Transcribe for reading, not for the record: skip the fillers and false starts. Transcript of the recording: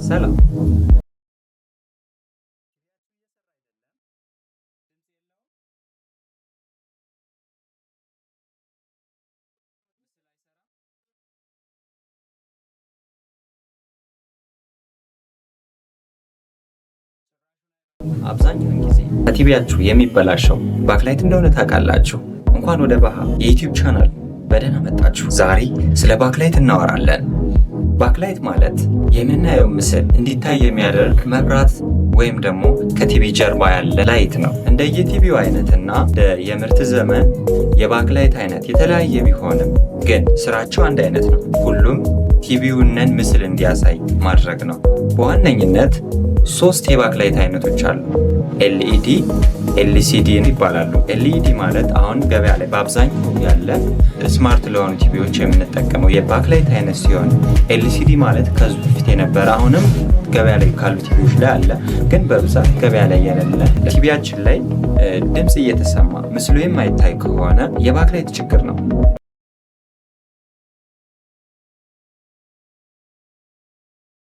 ሰላም። አብዛኛውን ጊዜ ቲቪያችሁ የሚበላሸው backlight እንደሆነ ታውቃላችሁ። እንኳን ወደ ባሃ የ YouTube channel በደህና መጣችሁ። ዛሬ ስለ backlight እናወራለን። Backlight ማለት የምናየው ምስል እንዲታይ የሚያደርግ መብራት ወይም ደግሞ ከቲቪ ጀርባ ያለ light ነው። እንደ የቲቪው አይነትና እንደ የምርት ዘመን የ backlight አይነት የተለያየ ቢሆንም ግን ስራቸው አንድ አይነት ነው። ሁሉም ቲቪውንን ምስል እንዲያሳይ ማድረግ ነው። በዋነኝነት ሶስት የ backlight አይነቶች አሉ። LED፣ LCD ይባላሉ። LED ማለት አሁን ገበያ ላይ በአብዛኛው ያለ smart ለሆኑ ቲቪዎች የምንጠቀመው የ backlight አይነት ሲሆን፣ LCD ማለት ከዚህ በፊት የነበረ፣ አሁንም ገበያ ላይ ካሉ ቲቪዎች ላይ አለ፣ ግን በብዛት ገበያ ላይ የሌለ፣ ቲቪያችን ላይ ድምፅ እየተሰማ ምስሉ የማይታይ ከሆነ የ backlight ችግር ነው።